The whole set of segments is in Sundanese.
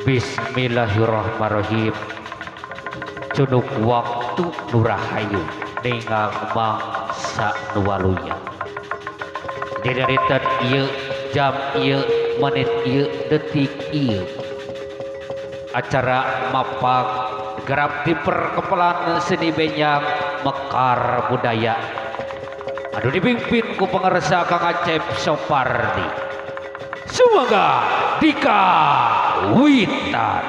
Bismillahirrahmanirrahim. Cunuk waktu nurahayu ningang mangsa nuwaluya. Didaritan ieu jam ieu menit ieu detik ieu. Acara mapag garap di perkempelan seni benyang mekar budaya. Anu dipimpin ku pangarsa Kang Acep Sopardi. Semoga dika witan.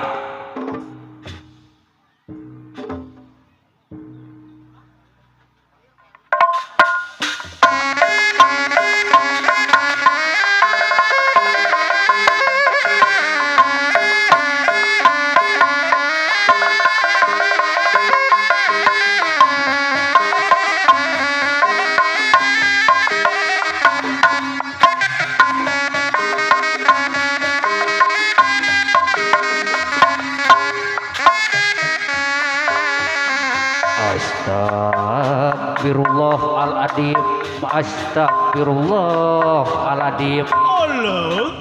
Astagfirullahaladzim, astagfirullahaladzim. Allah.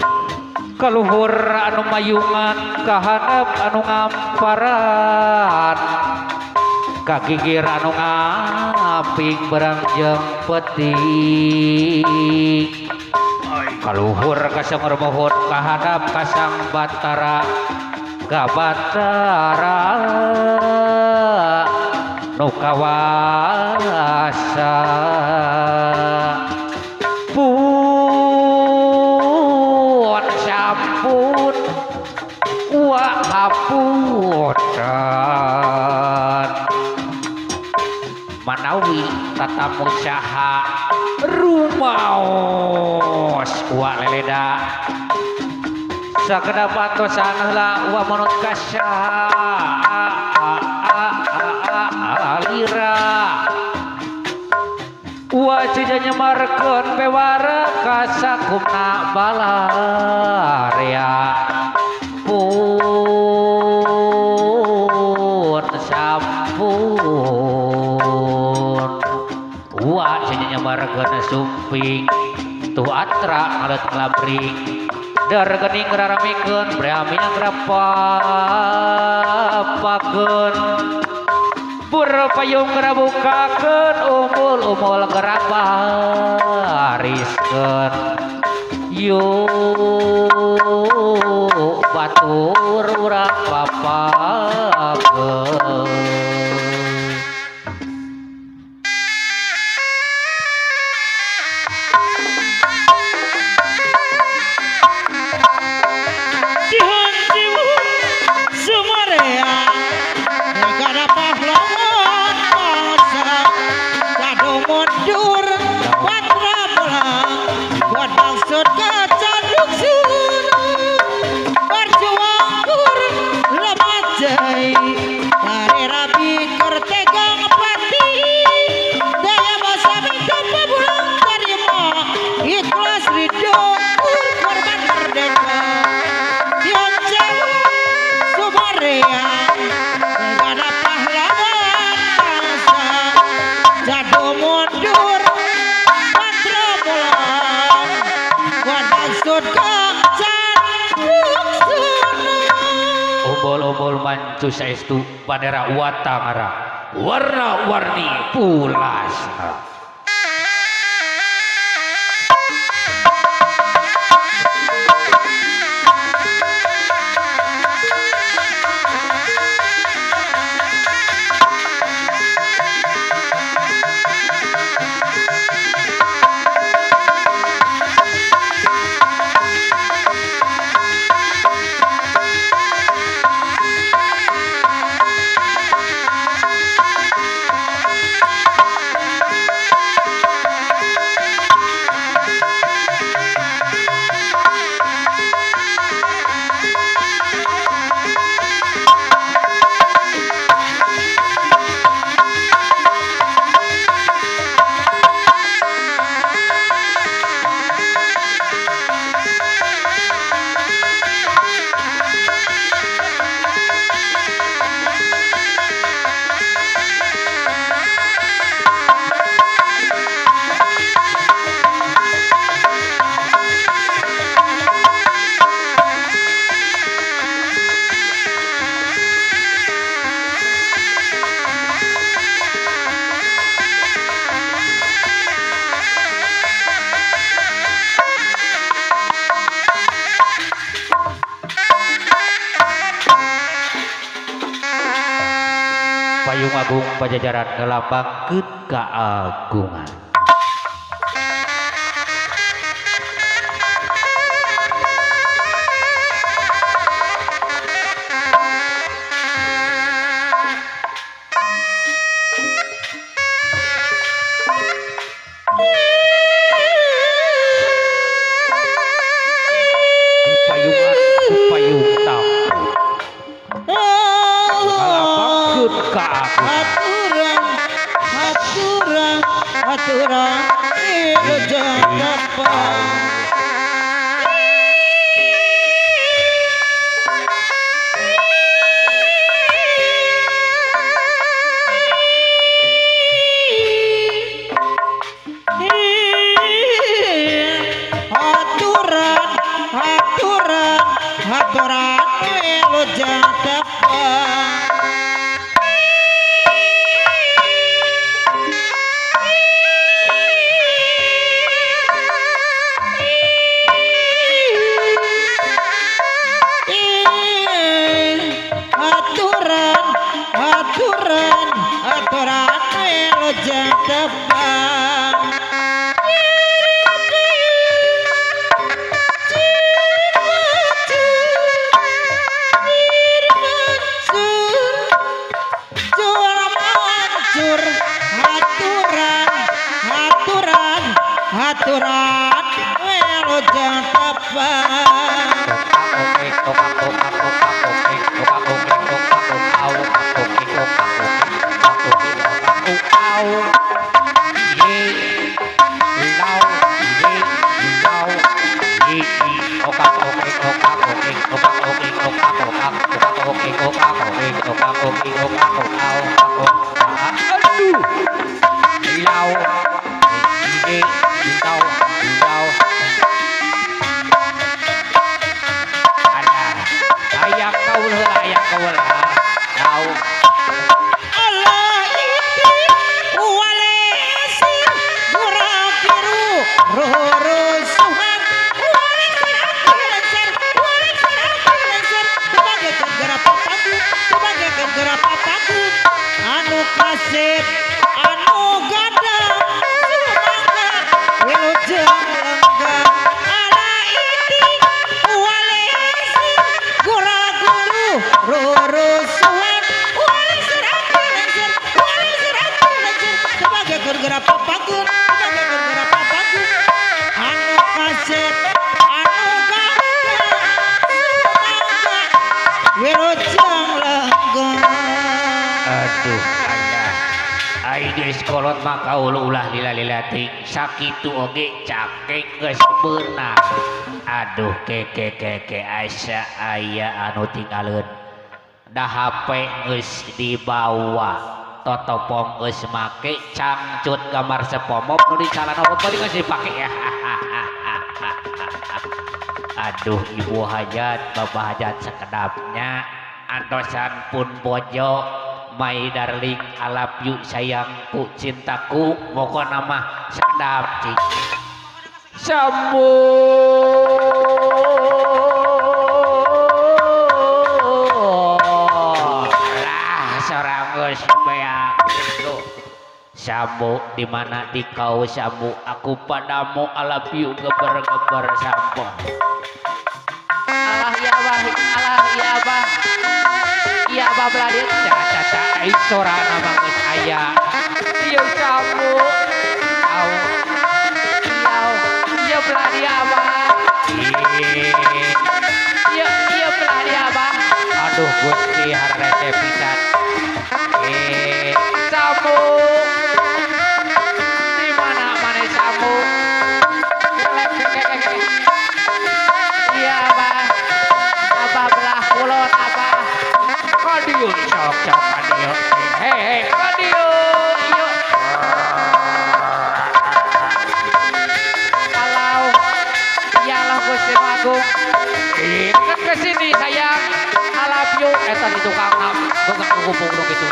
Kaluhur anu mayungan, kahanap anu ngamparan, kagigir anu ngaping berang jeung peting. Kaluhur kasang rumohon, kahanap kasang batara, kabatara nu kawasa. Pun sampun wa hapunten manawi tatamu saha rumaos wa leleda sakedap atosan heula wa manut kasaha alira wa cija nyemarkeun bewara kasakumna balarea pun sampun wa cija nyemarkeun sumping tuh atra ngalet nglabring dar gening raramikeun breami ngrapapakeun payung ngerabukakeun umul-umul ngerabariskeun yuk batur urang papakeun. Umbul-umbul mancu saestu bandera watangara warna-warni pulasna. Agung Pajajaran ngelambangkeun keagungan. Kolot maka ulah lila-lila ting sakitu oge cakeng geus beunang. Aduh keke keke asa aya anu tinggaleun da HP geus dibawa totopong geus make cangcut gambar sepomop nu dicalana balik geus dipake ya. Aduh ibu hajat bapak hajat sekedapnya antosan pun bojo. My darling, I love you, sayangku, cintaku, pokokna mah sedap cik. Sambu lah seorang geus beak gitu. Sambu di mana di kau Sambu, aku padamu, I love you, geber-geber Sambu. Alah ya abah, alah ya abah. Iya abah belah caca ai sorana mah geus aya. Ieu Sambu. Au. Iya, iya belah dia abah. Iya, iya belah dia abah. Aduh Gusti hararese pisan. Sambu. Di mana maneh Sambu? Iya abah. Abah belah kulon abah. Kadieu sok sok kadieu. Hei hei kadieu ieu. Kalau iyalah Gusti Agung. Kan ke sini sayang. I love you eta di tukang tukang ngupung gitu.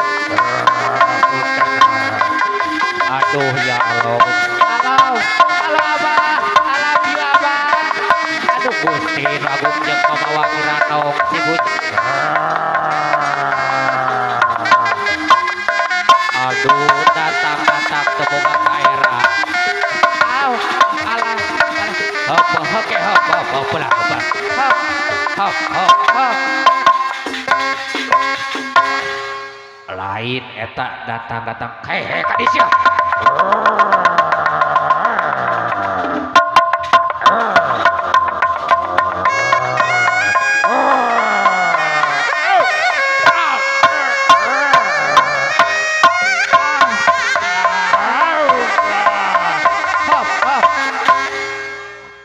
Aduh ya Allah. Halo, halo abah, I love you abah. Aduh Gusti Agung jeung pamawa kiranong si Gusti. Aduh datang-datang teu boga kaera. Au, alah. Hop oke hop hop hop lah hop. Hop hop hop hop. Lain eta datang-datang hehe ka dieu.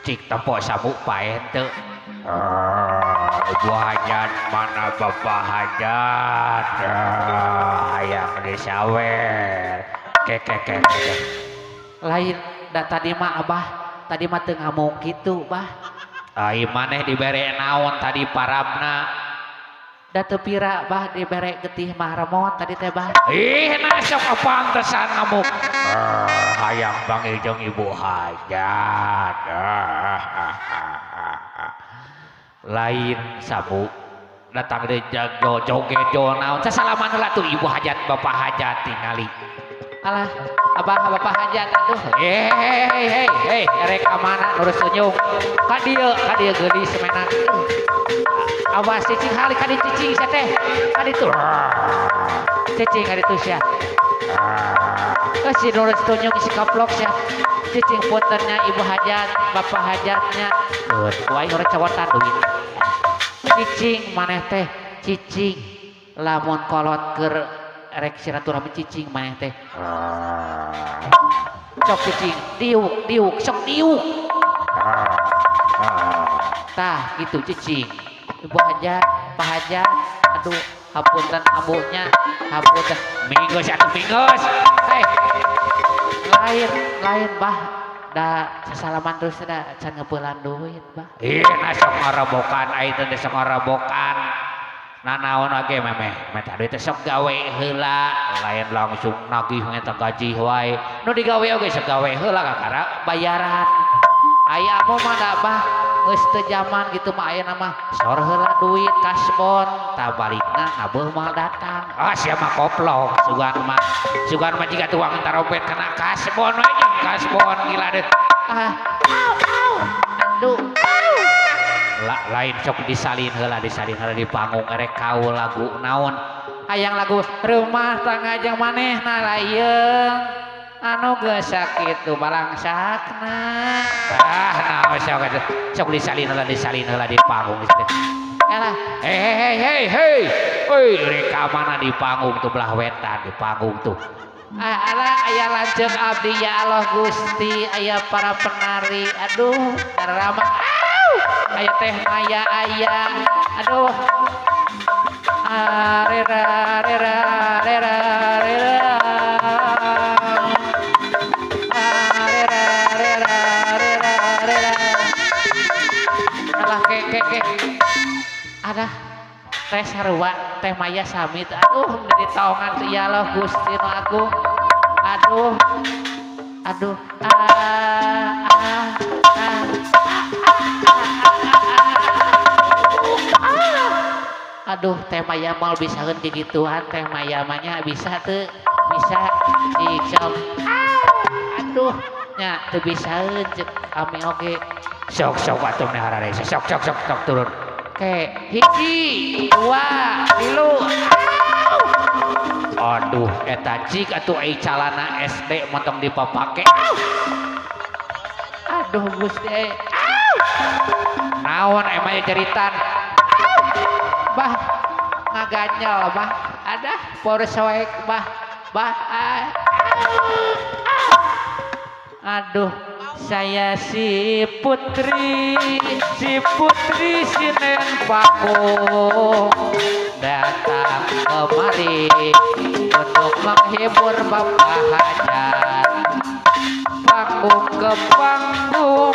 Cik tempo sabuk pae teu. Ibu hajat mana bapak hajat, hayang disawer, keke. Lain da tadi mah abah, tadi mah teu ngamuk kitu bah. Ai maneh dibere naon tadi parabna? Da teu pira bah dibere getih mah remot tadi teh bah. Ih nah sok pantesan ngamuk. Hayang panggil jeung ibu hajat. Lain sabu datang di jago joget naon sasalaman heula tuh ibu hajat bapak hajat tingali. Alah abah bapak hajat aduh. Hei hei rek ka mana nurus senyum. Ka dieu geulis menak. Awas cicing hali ka dieu cicing sia teh. Ka ditu. Cicing ka ditu sia. Si nurus senyum si kaplok sia. Cicing puntennya ibu hajat bapak hajatnya. Ku aing urang cawotan duit. Cicing maneh teh cicing lamun kolot keur rek silaturahmi cicing maneh teh. Sok cicing diuk diuk sok diuk. Tah gitu cicing. Ibu hajat, pak hajat, aduh hapunten ambunya, hapunten. Minggus atuh minggus. Hei. Lain bah da sasalaman terus da can ngeupelan duit bah. Ih nah sok ngarobokan ai teh sok ngarobokan. Nanaon oge memeh meta duit teh sok gawe heula, lain langsung nagih eta gaji wae. Nu digawe oge sok gawe heula kakara bayaran. Aya amo mah da bah geus teu jaman gitu mah ayeuna mah sor heula duit kasbon tah balikna ngabeuh moal datang. Ah sia mah koplok sugan mah jiga tuang tarompet kana kasbon we jeung kasbon gila deh. Ah aduh lain sok disalin heula di panggung erek kaul lagu naon. Hayang lagu rumah tangga jeung manehna layeung anu geus sakitu balangsakna. Ah naon sok sok disalin heula di panggung. Elah hei hei. Euy rek ka mana di panggung tuh belah wetan di panggung tuh. Ah alah aya lanceuk abdi ya Allah Gusti aya para penari aduh ramah. Aya teh Maya aya aduh. Arera rera rera rera. Arera rera rera rera. Alah ke. Ada teh sarua teh Maya samit aduh di taongan ya Allah Gusti nu agung. Aduh. Aduh. Ah ah ah. Aduh teh Maya mal bisaeun gigituan teh Maya mah nya bisa teu bisa cik sok. Aduh nya teu bisaeun ceuk kami oge. Sok sok atuh meh hararese sok sok sok sok turun. Oke, 1 2 3. Aduh eta cik atuh ai calana SD montong dipapake. Aduh Gusti. Naon emang ceritan? Bah ngaganyel bah ada porsoek bah bah aduh saya si putri sinen Pakung datang kemari untuk menghibur bapak hajat. Panggung ke panggung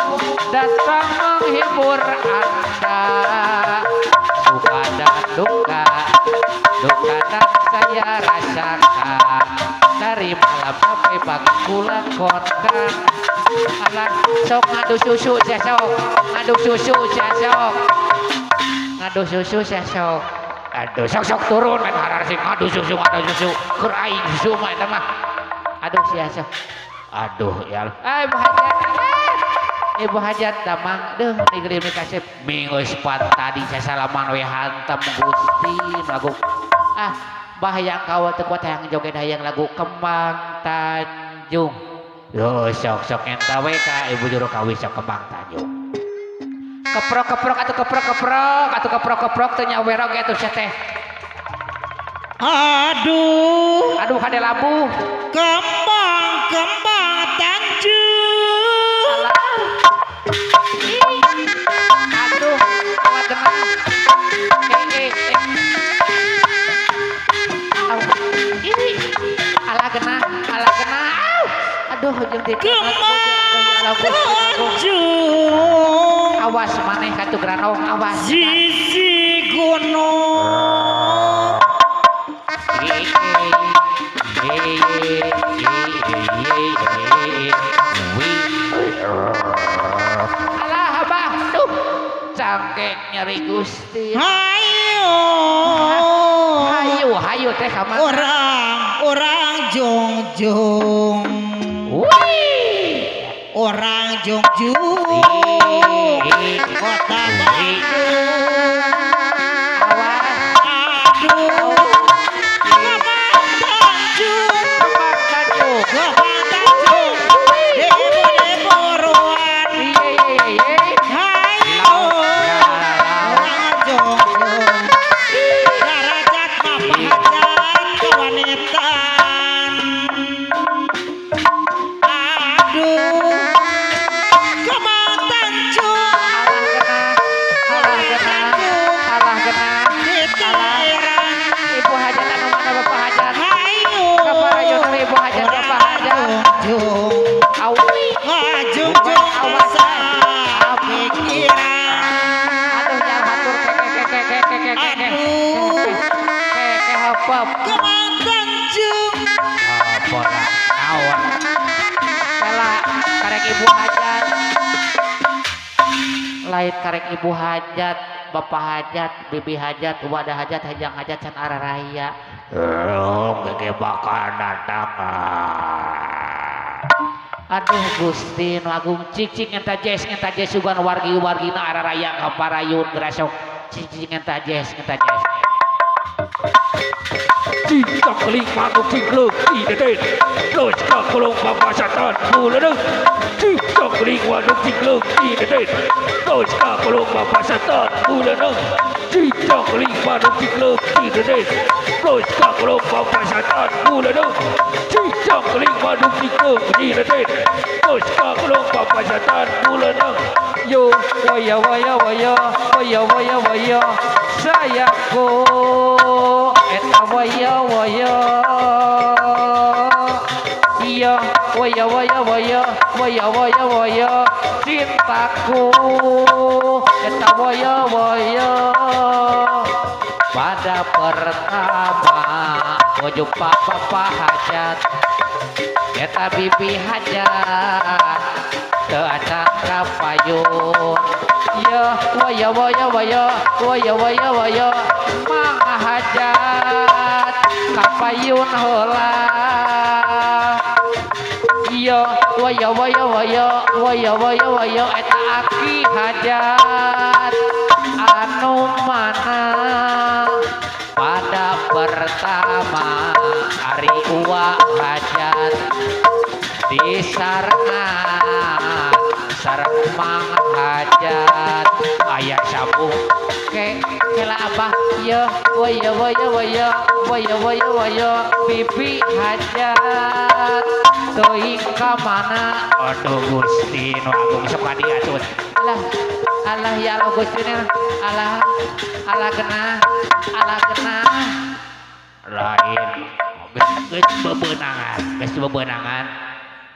datang menghibur anda. Suka dan duka, duka dan saya rasakan. Dari malam sampai pagi kulakonkan. Alah sok ngadu susu sia sok, ngadu susu sia sok, ngadu susu sia sok. Aduh sok-sok turun main hararsi ngadu susu keur aing susu mah eta mah. Aduh sia sok. Aduh ya Allah. Ah ibu hajat. Ibu hajat damang deuh nigri kasep minggu pan tadi sasalaman we hantem Gusti lagu. Ah bah hayang kawa teu kuat hayang joget hayang lagu Kembang Tanjung. Yo sok-sok eta we ka ibu juru kawis sok Kembang Tanjung. Keprok-keprok atuh keprok-keprok atuh keprok-keprok teu nyawer oge atuh sia teh. Aduh. Aduh kade labuh. Kembang Kembang Tanjung. Alah. Aduh, awas genah. Alah genah, alah genah. Aduh, jeung teh. Kembang Tanjung. Awas maneh katuh granong, awas. Sisi gunung. Alah abah, duh, cangkek nyeri Gusti. Hayu, hayu, hayu teh ka mana? Orang jongjong. Wih, orang jongjong. Kota Bandung. Awas. Aduh. Kembang Tanjung. Kembang Tanjung. Kembang Tanjung. Debo-deboroan. Hayu. Orang jongjong. Darajat mapah hajat kewanitaan. Aduh. Kembang Tanjung. Alah genah, alah genah, alah genah. Ibu hajat anu mana bapak hajat? Hayu. Kapan ibu hajat bapak hajat? Awi. Ngajungjung asa pikiran. Aduh yang hatur ke ke ke ke ke ke ke ke ke ke hopop. Kembang Tanjung. Apa naon? Kala karek ibu hajat. Lain karek ibu hajat, bapak hajat, bibi hajat, wadah hajat, hajang hajat can araraya. Gege bakal datang. Aduh Gusti nu agung cicing eta jes sugan wargi-wargina araraya ka parayun gerasok cicing eta jes eta jes. Cicak lima kucing leutik terus ka kolong papasatan buleudeuh. Cicak lima kucing leutik terus ka kolong papasatan buleudeuh. Cicak lima kucing leutik terus ka kolong papasatan buleudeuh. Cicak lima kucing leutik terus ka kolong papasatan buleudeuh. Yo waya waya waya waya waya waya sayangku eta waya waya iya waya waya waya waya waya waya cintaku eta waya waya. Pada pertama jumpa bapak hajat eta bibi hajat teu acan ka payun. Ya waya waya waya waya waya waya mang hajat ka payun heula. Iya waya waya waya waya waya waya eta aki hajat anu mana. Pada pertama ari uwa hajat di sarengan sareng mang hajat aya sabung ke kela abah ye waya waya waya waya waya waya bibi hajat teuing ka mana. Aduh Gusti nu agung sok ka dieu atuh. Alah alah ya Allah Gusti alah alah genah alah genah lain geus bebeunangan geus bebeunangan.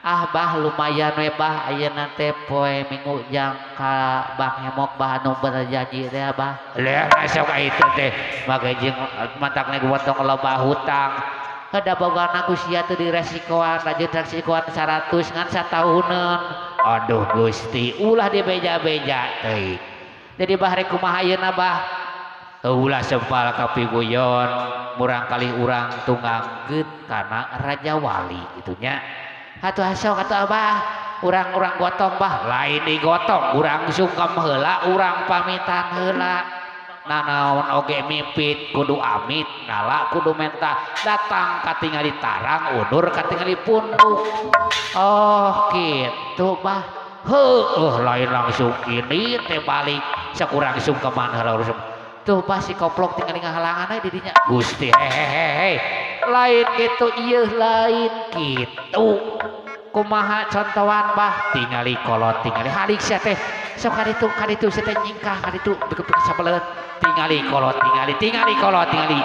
Ah bah lumayan we bah ayeuna teh poe minggu jang ka Bang Hemok bah anu berjanji teh bah. Leuh sok ka itu teh make jeung matakna gotong loba hutang. Heuda bogana ku sia teu diresikoan lanjut resikoan 100 ngan satauneun. Aduh Gusti ulah dibeja-beja teuing. Jadi bah rek kumaha ayeuna bah? Ulah sempal kapiguyon murang kali urang tunggangkeun kana Raja Wali kitu nya. Atuh sok atuh abah urang-urang gotong bah lain digotong urang sungkem heula urang pamitan heula. Nanaon oge mipit kudu amit ngala kudu menta datang katingali tarang undur katingali punduk. Oh kitu bah heueuh lain langsung ini teh balik sakurang sungkeman heula urang. Tuh pasti koplok tinggal ngahalangan we di dinya. Gusti hehehe lain gitu ieu lain kitu. Kumaha contohan bah tingali kolot tingali halik sia teh sok kaditu sia teh nyingkah kaditu beukeut sabeleut tingali kolot tingali tingali kolot tingali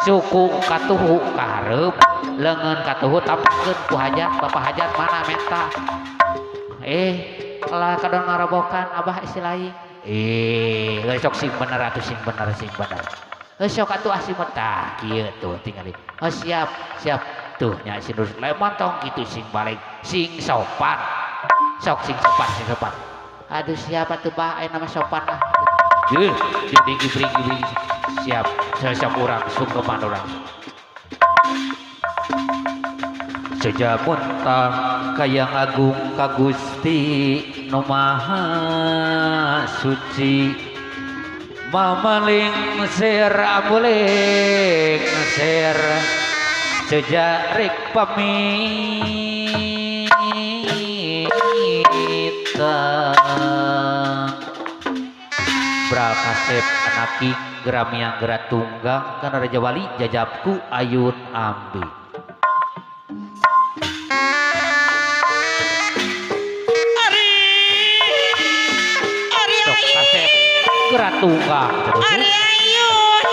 suku katuhu ka hareup leungeun katuhu tampakeun ku hajat bapak hajat mana menta lah kadon ngarobokan abah istilahi sok sing bener atuh sing bener sing bener. Sok atuh asih tah kieu tuh tingali. Oh siap siap tuh nya si Nur Leman tong kitu sing balik sing sopan. Sok sing sopan sing sopan. Aduh siap atuh bah aya nama sopan ah. Geuh jadi gibring-gibring siap sok urang sungkeman urang. Seja muntang kayang agung ka Gusti nu Maha Suci mamaling sir amuling sir seja rek pamitan Brakasep anaki geramiang geratunggang kana Raja Wali jajabku ayun ambi. Geratunggang Ari ayun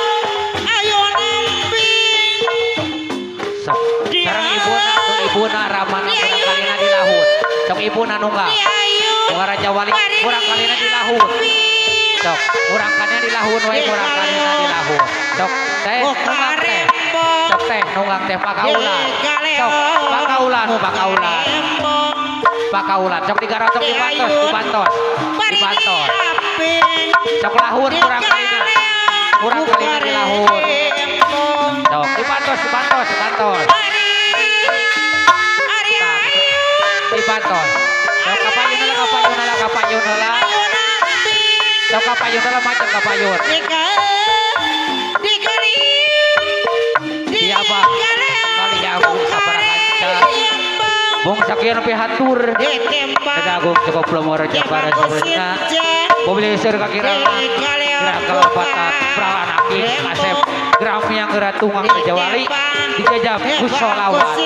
ayun ambing sareng ibuna tuh ibuna ramana kurang kalina di lahun sok ibuna nunggang Bunga Raja Wali kurang kalina di lahun sok kurang kalina di lahun we kurang kalina di lahun sok teh nunggang teh sok teh nunggang teh pakaulan sok pakaulan pakaulan pakaulan sok digarocok dibantos dibantos dibantos sok lahun kurang kalina di lahun sok dibantos dibantos dibantos dibantos sok kapayun heula kapayun heula kapayun heula sok kapayun heula macam kapayun di abah kali agung sabaraha kanca bung sakieu nepi hatur Agung cukup pelomor Jabara Sabrina mobilisir kakirangan gerak kelopatan perawan aki asep geram yang geratungang Raja Wali dijajab ku sholawat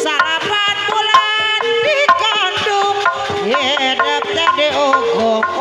Salapan bulan dikandung, hidup tadi ogong.